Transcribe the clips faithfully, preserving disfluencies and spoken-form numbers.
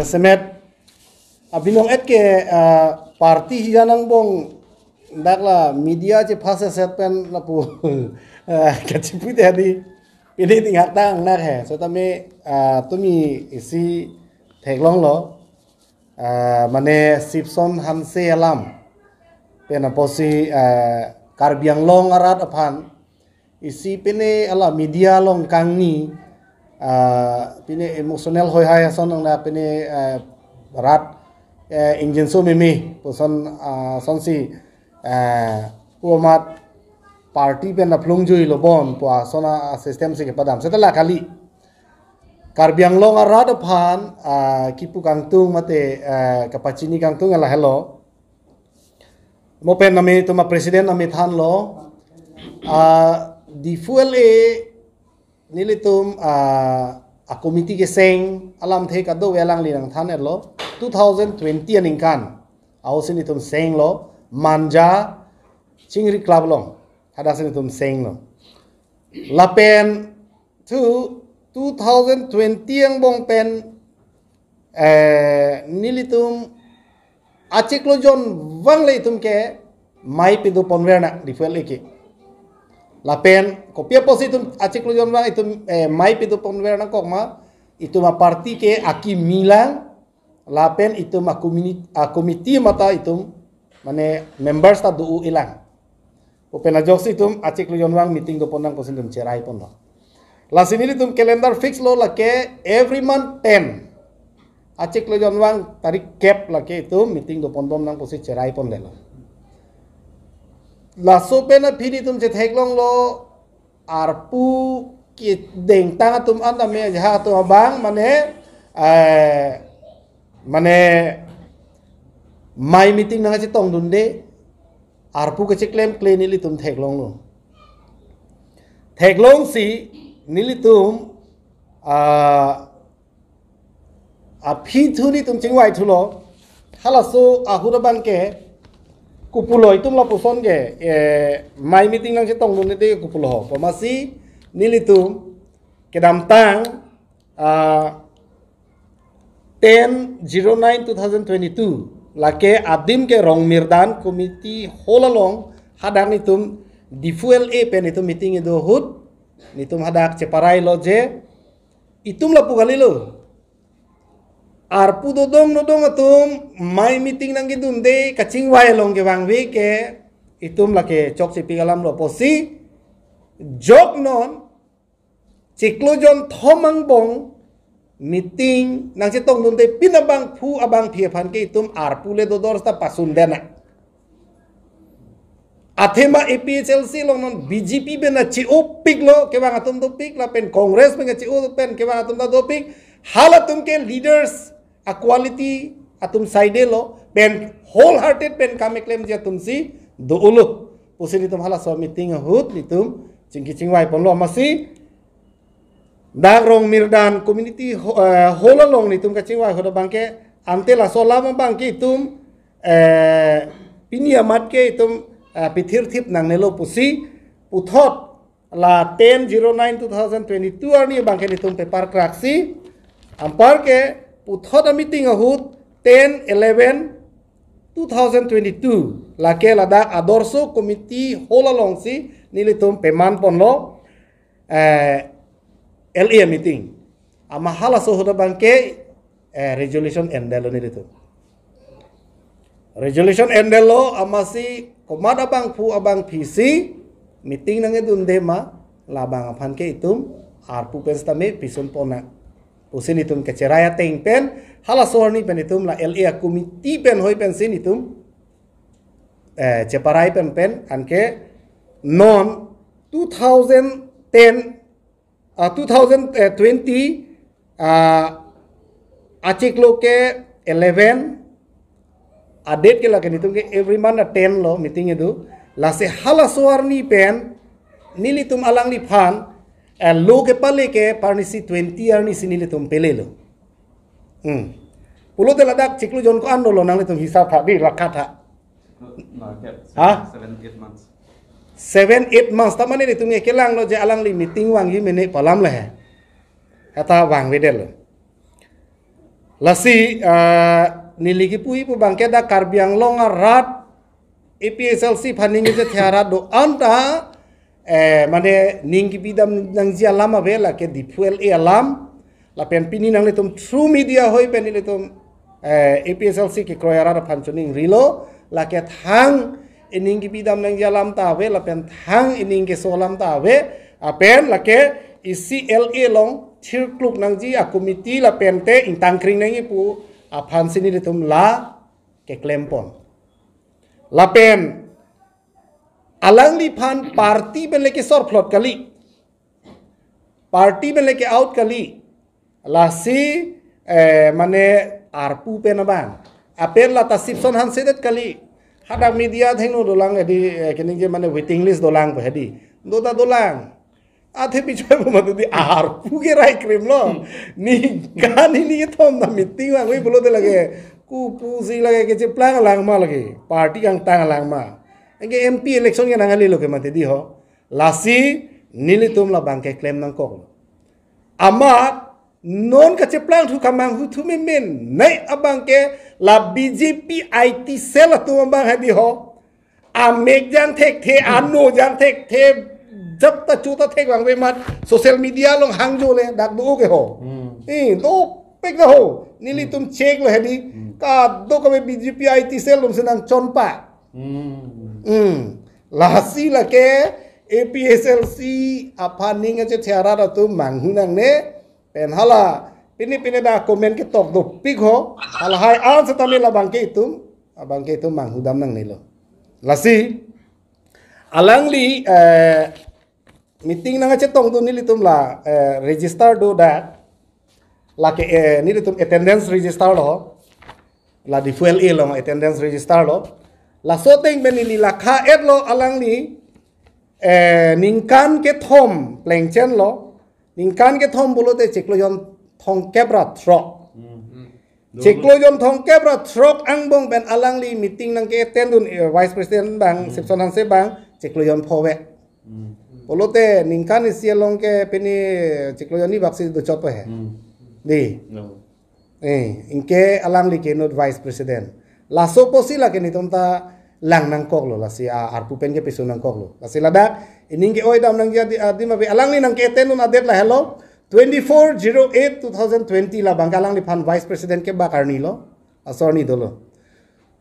Semet abinong et ke, ah, party hijan angbong dak la media chephase set pen lapu, ah, kachipu tadi pini tinghak tang nak he. Setame, ah, tumi isi theklonglo, ah, mane Sipson Hanse alam pen apotsi, ah, Karbi Anglong arat aphan isi pine ala media along kangni, ah, pine emotional hoi hai ason nang na pine, ah, rat, eh, ingjinso meme puson, ah, sonsi, ah, pu amat party pen aphlung jui lo bon pu ason a system si kepadam. Seta la kali. Karbi Anglong arat aphan, ah, kipu kangtung mate, ah, kapachini kangtung ala helo. Mo pen nami tuma president nami thanlo, ah, Diphu L A nelitum, ah, a committee keseng alamthe kado velang linang than etlo two thousand twenty aningkan. Aosi nelitum senglo Manja Chingri Club along. Hadak si nelitum senglo. Lapen thu two thousand twenty angbong pen, eh, nelitum achiklo jon vang le itum ke mai pidu ponver na Diphu L A ke. Lapen kopi apotsi itum achiklo jon vang itum, eh, mai pidu ponver nangkok ma itum a party ke akimi lang lapen itum a communi-, a committee mata itum mane members ta do-o ilang. Open ajoksi itum achiklo jon vang meeting do ponnang pusi itum cherai ponlo. Lasi nelitum calendar fix lo lake every month ten. Achiklo jon vang tarik kep lake itum meeting do pon bomnang pusi cherai ponlelo. Laso pen aphi nelitum chetheklonglo arpu kedengtang atum an tame ja atum abang mane, eh, mane mai meeting nangchetongdunde arpu kacheklemkle nelitum theklonglo. Theklongsi nelitum, ah, aphi thu nelitum chingvai thulo. Halaso ahut abang ke kopulo itum lapuson ke, eh, mai meeting nangchetongdunde kopulo ho. Pamasi nelitum kedamtang, ah, ten zero nine two thousand twenty-two lake adim ke Rongmirdan Community Hall along hadak nelitum Diphu L A pen nelitum meeting kedo ahut nelitum hadak cheparai lo je itum lapu kalilo. Arpu dodong dodong atum mai meeting nangkedunde kachingvai along kevangve ke itum lake chokchepik alam lo apotsi jok non chiklo jon thom angbong meeting nangchetongdunde pin abangphu abangphi aphan ke itum arpu le dodor ta pasunde na. Athema A P H L C along non B J P pen na che-opiklo kevang atum dopik lapen Congress pen che-o pen kevang atum ta dopik. Halatum ke leaders a quality atum saidelo pen wholehearted pen kam keklemji atumsi do-olo pusi nelitum halaso meeting ahut nelitum chingki chingvai ponlo. Amatsi dak Rongmirdan Community Ho-, eh, Hall along nelitum kachingvai ahut abang ke ante laso alam abang ke itum, eh, pini amat ke itum, eh, pithirthip nangnelo pusi puthot la ten zero nine two thousand twenty-two arni abang ke nelitum pepar kraksi anpar ke puthot a meeting ahut ten eleven two thousand twenty-two lake ladak Adorsho Community Hall alongsi nelitum peman ponlo, eh, L A meeting. Amat halaso ahut abang ke, eh, resolution endetlo nelitum. Resolution endetlo amatsi komat abangphu abangphisi meeting nangkedunde ma labang aphan ke itum arpu pen sitame pisun ponnang pusi nelitum kecherai ateng pen halaso arni pen itum la L A committee pen hoi pensi nelitum, eh, cheparai pen pen anke non two thousand ten, ah, two thousand twenty, ah, achiklo ke eleven, a date ke lake nelitum ke every month a ten lo meeting kedo. Lasi halaso arni pen nelitum alangliphan, eh, lo kepale ke parnisi twenty arnisi nelitum pelelo. Hmm. Pulote ladak chiklo jon ko-an dolo nanglitum hisap tha di lakha tha. Market, ha? Seven, eight months. Seven, eight months. Ta mane nelitum ke kelanglo je alangli meeting vangji mene pu alam le he. Kata vangvedetlo. Lasi, ah, neli kipu-i pu abangke dak Karbi Anglong arat A P H L C aphan ning kachethe arat do-an ta, eh, mane ning kepidam nangji alam ave, lake Diphu L A alam. Lapen pini nanglitum through media ahoi pen nelitum, eh, A P H L C kekroi arat aphan choningrilo, lake thang ining kepidam nangji alam ta ave, lapen thang ining keso alam ta ave, lapen lake isi L A along thirkluk nangji a-committee lapen te ingtangkring nangji pu aphan si nelitum la keklempon. Lapen alangliphan party pen le kesor phlot kali. Party pen le ke-out kali. Lasi, eh, mane arpu pen abang. Apel lata Sipson Hanse det kali. Hadak media thengno dolang hedi, eh, keningje mane waiting list dolang pu hedi. Do ta dolang. Athe bichoi pu mati di arpu ke rai krim lo. Ningkan hini kethom ta meeting vangve pulote lake kopusi lake kecheplang alang ma lake. Party kangtang alang ma. Anke M P election ke nangali lo ke mati di ho. Lasi nelitum labang keklem nangkok. Amat non kacheplangthu kamanghu thu memen nai abangke la B J P I T cell atum abang hedi ho. Amek jang thekthe, ano jang thekthe, jap ta chu ta thek vangve amat social media along hangjo le dak do ke ho. Hmm. Eh, dopik ta ho. Nelitum check lo hedi. Hmm. Kadokave B J P I T cell atum si nangchonpa. Hmm. Hmm. Lasi lake A P H L C aphan ning kachethe arat atum manghu nangne, pen hala pini pini dak comment ketok dopik ho, halahai an setame labang ke itum, abang ke itum manghudam nangnelo. Lasi alangli, eh, meeting nangkachetongdun nelitum la, eh, register do dak, lake, eh, nelitum attendance register lo, la Diphu L A along attendance register lo. Laso ateng pen neli lakha-et lo alangli, eh, ningkan kethom plengchen lo, ningkan kethom pulote chiklo jon thomkep ra throk. Hmm. Chiklo jon thomkep ra throk angbong pen alangli meeting nangke-attend dun, eh, Vice President abang, Hmm. Sipson Hanse abang, chiklo jon pho ave. Hmm. Pulote ningkan isi along ke pini chiklo jon ni baksi dochot pu he. Hmm. Di. No. Eh, anke alangli ke inut Vice President. Laso apotsi lake nelitum ta lang nangkok lo, lasi a, arpu pen ke peso nangkok lo. Lasi ladak ining ke-oi dam nangji adim, adim ave alangli nangke-attend dun adet lahelo. Twenty-four zero eight two thousand twenty labang ke alangliphan Vice President kebak arni lo. Aso arni dolo.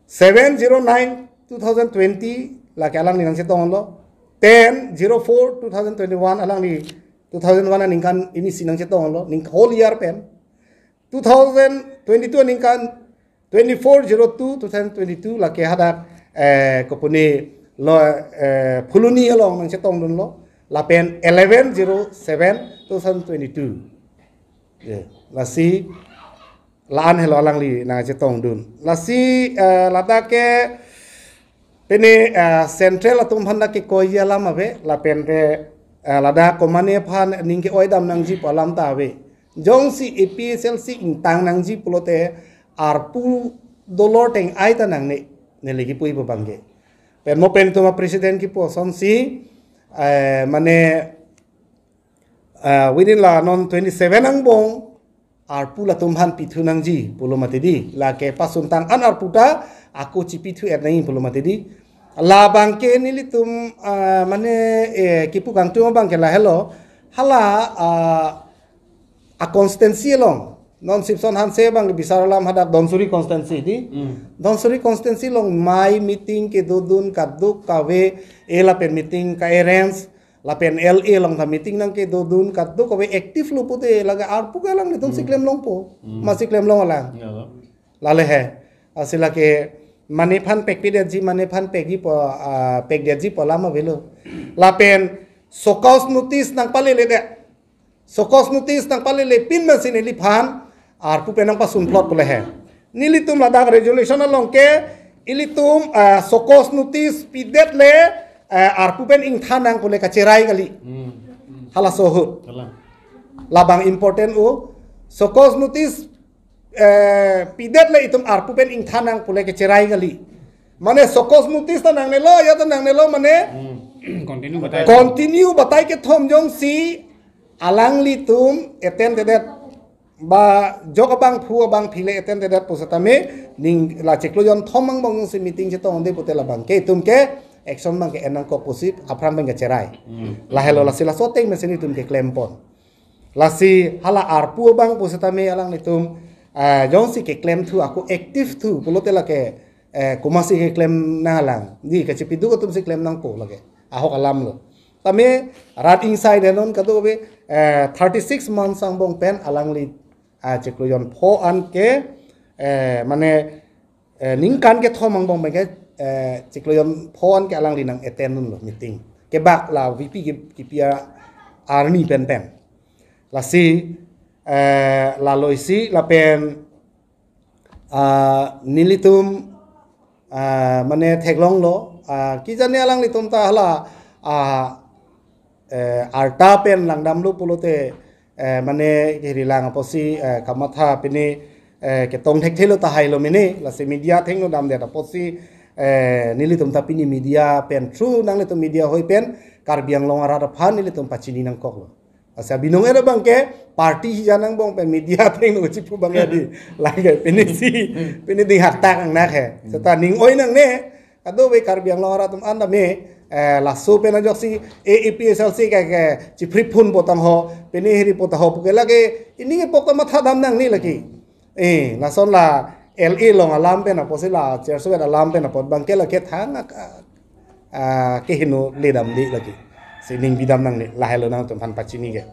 Seven zero nine two thousand twenty lake alangli nangchetong lo. Ten zero four two thousand twenty-one alangli two thousand one aningkan ini si nangchetong lo. Ning whole year pen. Two thousand twenty-two aningkan twenty-four zero two two thousand twenty-two lake hadak, eh, kopune lo, eh, Phuloni along nangchetongdun lo. Lapen eleven zero seven two thousand twenty-two. Ya, lasi la-an helo alangli nangchetongdun. Lasi, eh, ladak ke pini, eh, central atum aphan dak kekoi alam ave, lapen ke, eh, ladak komane aphan ning ke-oi dam nangji pu alam ta ave. Jongsi A P H L C ingtang nangji pulote arpu dolor teng-ai ta nangne, neli kipu-i pu abangke. Pen mo pen itum a-president kipu asonsi, eh, mane, eh, within la non twenty-seven angbong, arpu latum aphan pithu nangji pulo mati di, lake pasuntang an arpu ta ako chipithu-et nangji pulo mati di. Labang ke nelitum, ah, mane, eh, kipu kangtung abang ke lahelo, hala, ah, a-constituency along, non Sipson Hanse abang bisar alam hadak Dhansiri constituency di. Hmm. Dhansiri constituency along mai meeting kedodun kadokave, eh, lapen meeting ka-arrange, lapen L A along ta meeting nangkedodun kadokave active lo pute lake arpu ke alanglitum Hmm. si klem longpo. Hmm. Masi klem long alang. Ya, lo. Lale he. Lasi lake mane aphan pekpidetji, mane aphan pekji pu, ah, pekdetji pu alam avelo. Lapen show cause notice nangpalele det. Show cause notice nangpalele pin masi neliphan arpu pen nangpasun phlot pule he. Nelitum ladak resolution along ke ilitum, ah, show cause notice pidet le, ah, arpu pen ingthan nang pule kacherai kali. Hmm. Halaso ahut. Kalang. Labang important o. Show cause notice, eh, pidet le itum arpu pen ingthan nang pule kacherai kali. Mane show cause notice ta nangnelo, ya ta nangnelo mane Hmm. Continue batai. Continue batai kethom jongsi alanglitum attend tedet. ba jok abangphu abangphi le attend-edet pusitame ning la chiklo jonthom angbong si meeting chetongde pute labangke itum ke action abangke en nangkok pusi aphrang abangke cherai. Lahelo lasi laso ateng mesen itum keklempon. Lasi hala arpu abang pusitame alanglitum, ah, jongsi keklemthu ako active thu pulote lake, eh, komatsi keklem nanglang. Di kachipiduk atumsi klem nangpo lake. Ahok alam lo. Tame rat ingsai denon kadokave, eh, thirty-six months angbong pen alangli, ah, chiklo jonpho an ke, eh, mane, eh, ningkan kethom angbong pen ke, eh, chiklo jonpho an ke alangli nang-attend dunlo meeting. Kebak la V P ki-, kipi arni pen pen. Lasi, eh, lalo isi lapen, ah, nelitum, ah, mane theklonglo, ah, kijane alanglitum ta hala, ah, eh, arta pen langdamlo pulote, eh, mane kirilang apotsi, eh, kamatha pini, eh, ketong thekthelo tahai lo mene, lasi media athengno damdet apotsi, eh, nelitum ta pini media pen through nanglitum media ahoi pen Karbi Anglong arat aphan nelitum pachini nangkoklo. Asa binong era abangke party hijan angbong pen media athengno chipu abang ya di. Lake pini si, pini ding haktak angnak he. Seta ning oi nangne, kadokave Karbi Anglong arat atum an tame, eh, laso pen ajoksi A A P H L C ke, ke chipri phun potang ho, pini hiri potang ho puke lake, ini nge pok ta matha dam nangne lake. Eh, lason la L A along alam pen apotsi la, Chersuet alam pen apot abangke lake thang ak-, ah, kehingno ledam di lake. Si ning bidam nangne, lahelo nangtumphan pachini ke.